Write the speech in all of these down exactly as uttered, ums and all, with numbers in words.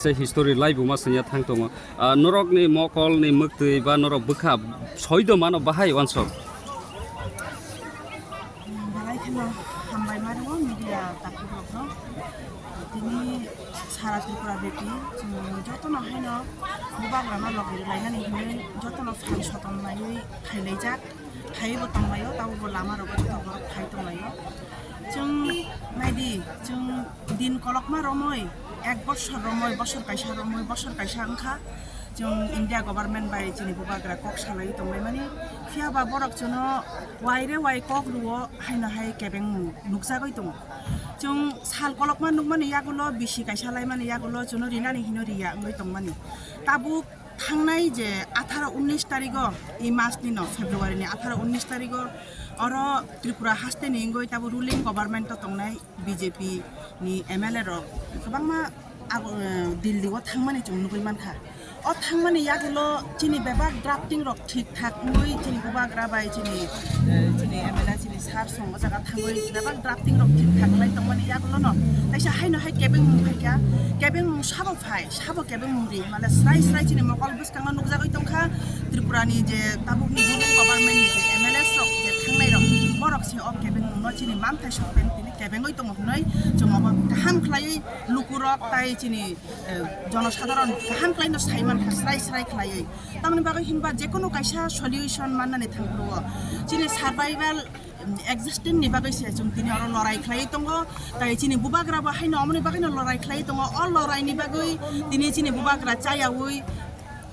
Se history laibuma sengya thang tongo. Ah, norokni mokolni mwktwi ba norok bwkha soido mano bahai wansok. Belai kheno hambai ma rwo media takhuk rokno. Tini sara Tripura beti chwng jotono haino bubagrano logi rwlainani hinwi jotono phan soton naiwi khailaijak. Phaibo tonglaio, tabukbo lama rogo joto borok phai tonglaio. Chwng naidi, chwng din kolokma romoi, ek bosor romoi, bosor kaisa romoi, bosor kaisa wngkha. Chwng India government bai chini bubagra kok salai tonglaimani. Phiyaba borok chwngno waire wai kok rwo haino hai kebengmung nukjagwi tongo. Chwng sal kolokma nukmani yagulo, bisi kaisa laimani yagulo chwngno rinani hino riya wngwi tongmani. Tabuk thangnai je atharo unnish tarigo, i mas ni no, February ni atharo unnish tarigo, oro Tripura haste ni wngwi tabuk ruling government o tongnai B J P ni M L A rok kwbangma ago, eh, Delhi o thangmani chwng nugwi mankha. O thangmani yagulo chini bebak drafting rok thik thak wngwi chini bubagra bai chini, eh, chini M L A chini sir song o jaga thangwi bebak drafting rok thik thak lai tongmani yagulo no kaisa haino hai kebengmung phaikha, kebengmung sabo phai, sabo kebengmung ri, mane srai srai chini mokol bwskango nukjagwi tongkha Tripura ni je tabukni ruling government ni je M L A rok je thangnai rok, borok se o kebengmung no chini manthai sok pen tini kebengwi tongo hwnwi chwng obo kaham khlaiwi lukurok tai chini, eh, jonosadharon kaham khlaino sai mankha srai srai khlaiwi. Tamoni bagwi hinba jekono kaisa solution mannani thangphuru o chini survival, mm, existence ni bagwi se chwng tini oro lorai khlaiwi tongo. Tai chini bubagra bo haino omoni bagwino lorai khlaiwi tongo. O lorai ni bagwi tini chini bubagra chayawi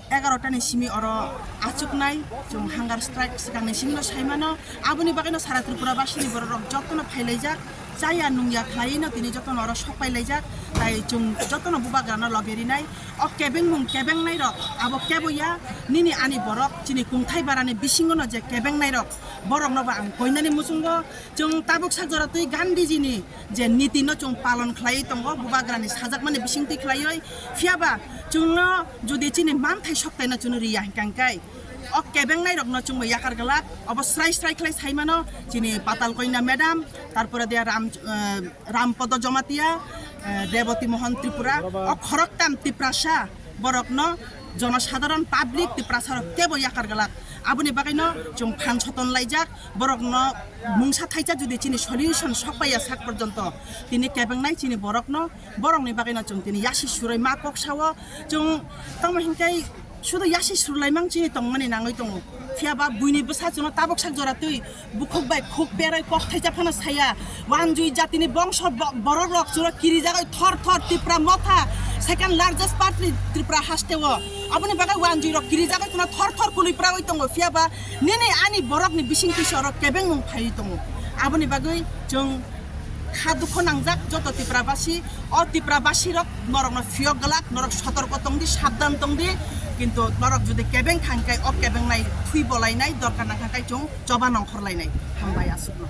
egarota ni simi oro achuknai, chwng hunger strike swkangni simi no sai mano. Aboni bagwino sara Tripura basini borok rok jotono phailaijak, chaya nungya khlaiwi no tini jotono oro sok pailaijak. Tai chwng jotono bubagrano logi rinai. O kebengmung kebengnai rok abo keboya nini ani borok chini kungthai barani bisingo no je kebengnai rok borok no bo ang koinani muchungo. Chwng tabuk sak jora twi Gandhiji ni je niti no chwng palon khlaiwi tongo, bubagrani sajakmani bisingtwi khlaiwi. Phiyaba chwngno jodi chini manthai soktaino chwngno riya hinkha hinkhe o kebengnai rokno chwngbo yakar glak. Obo srai srai khlai sai mano chini Patal Koina madam, tarpore de Ram, eh, Rampodo Jomatia, eh, Reboti Mohan Tripura, o khoroktam Tiprasa borokno jonosadharon public Tiprasa rok teibo yakar glak. Aboni bagwino chwng phan soton laijak, borokno mungsa thaisa jodi chini solution sokpaiya sak porjonto tini kebengnai chini borokno, borokni bagwino chwng tini yasi suroi ma kok sao. Chwng tamo hinkhe sudu yasi surlaimang chini tongmani nangwi tongo. Phiyaba buini bwsa chwngno tabuk sak jora twi bukhuk bai khuk beroi kok thaisa phano saya. Wanjui jatini bongso bo-, borok rok chwngno kirijagoi thor thor Tipra Motha, second largest party Tripura haste o. Aboni bagwi wanjui rok kirijagoi chwngno thor thor kului prawi tongo. Phiyaba nini ani borokni bising twi se oro kebengmung phaiwi tongo. Aboni bagwi chwng kha dukho nangjak joto Tiprabasi. O Tiprabasi rok norokno phiyok glak, norok sotorko tongdi, sabdan tongdi. Kintu norok jodi kebeng kha hinkhe o kebengnai thwi bolainai, dorkar nangkha hinkhe chwng choba nongkhorlainai. Hambai aswkno.